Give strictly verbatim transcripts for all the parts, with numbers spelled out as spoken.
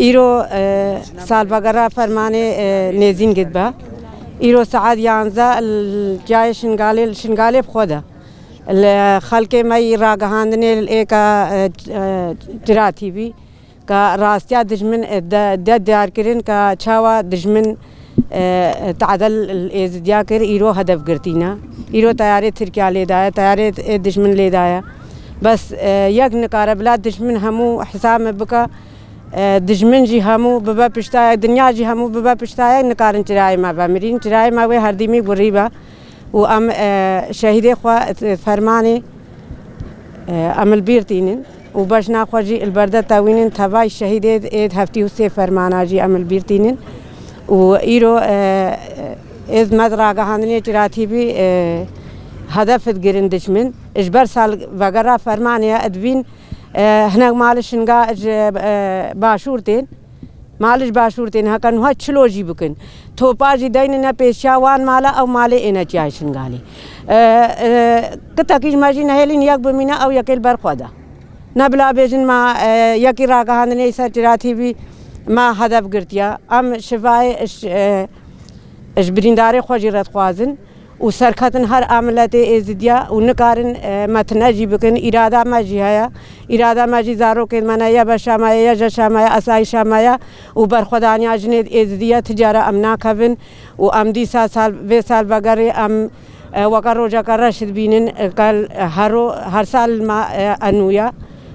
Îro, e, salvegera fermanê, e, Nêzîn Gidba. Îro saet yanzdeh li cayê Şingalê, li Şingalê bi xwe de. Li xelkê me yî ragihandinê li êka, e, e, Cira T V, ka rastiya dijmin, e, de, de diyar kirin ka çawa dijmin, e, tadel li Êzidiya kir, îro hedef girtîne. Îro teyarê Tirkiya lê daye, teyarê, e, dijmin lê daye. Bes, e, yek nikare bila dijmin hemû hesab me bike. E, dijmin jî hemû bibe piştayek, dinya jî hemû bibe piştayek, nikarin çirayê me vemirîn. Çirayê me wê herdîmî gurî be. Û em, e, şehîdê xwe, e, fermanê, e, em li bîr tînin. Û bejna xwe jî li berde tewînin, tevay şehîdê ê heftî û sê fermana jî em li bîr tînin. Û îro, e, ê me ragihandinê Cira T V, e, hedef digirin dijmin. Ji ber salvegera fermanê ye, divîn, e, hinek mali Şinga ji, e, başûr tên. Mali ji başûr tên, heke nuha çilo jî bikin. Topa jî deynine pêşiya wan mala, ew malê êne çiyayê Şingalê. E, e, kitekî ji me jî nehêlîn yek bimîne, ew yekê li ber xwe de. Ne bila bêjin me, e, yekî ragihandinê ser Cira T V me hedef girtiye. Em şivayê ji, e, ji birîndarê xwe jî re dixwazin û serketin her a miletê Êzidiya û nikarin, e, me tune jî bikin. Îrada me jî heye. Îrada me jî zarokên me ne, ya beşa me ye, ya jeşa me ye, asayîşa me ye û berxwedaniya jinê Êzidî ye. Ti cara em nakevin û em dîsa sal, vê salvegerê em, e, weke rojeke reş dibînin, e, gel, e, hero, her sal me, e, enû ye.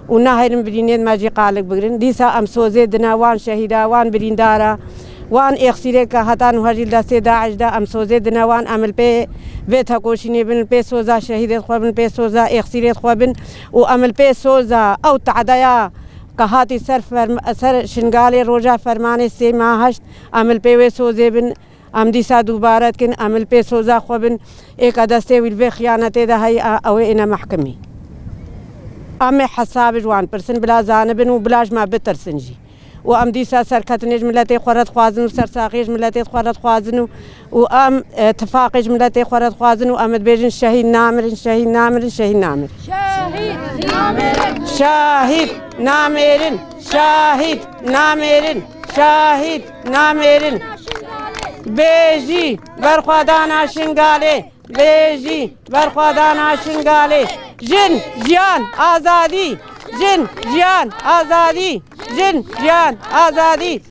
Û nahêlin birînên me jî qalik bigirin. Dîsa em sozê dine wan şehîda, wan birîndara, wan êxsîrê ke heta niha jî li destê DAIŞ de, em sozê dine wan, em li pê vê tekoşînê bin, li pê soza şehîdê xwe bin, li pê soza êxsîrê xwe bin û em li pê soza ew tadeya ke hatî ser ferm-, ser Şingalê roja fermanê sê ma heşt, em li pê wê sozê bin. Em dîsa dubare dikin, em li pê soza xwe bin, ê ke destê wî li vê xiyanetê de heye, ew ê êne mehkimî. Em ê hesab ji wan pirsin, bila zanibin û bila ji me bitirsin jî. Û em dîsa serketinê ji miletê xwe re dixwazin û sersaxiyê ji miletê xwe re dixwazin û, û em, e, tifaqê ji miletê xwe re dixwazin û em dibêjin şehîd namirin, şehîd namirin, şehîd namirin. Şehîd namêrin! Şehîd namêrin! Şehîd namêrin! Şehîd namêrin! Bêjî berxwedana Şingalê! Bêjî berxwedana Şingalê! Jin, jiyan, azadî! Jin, jiyan, azadî! Jin, jiyan, azadî!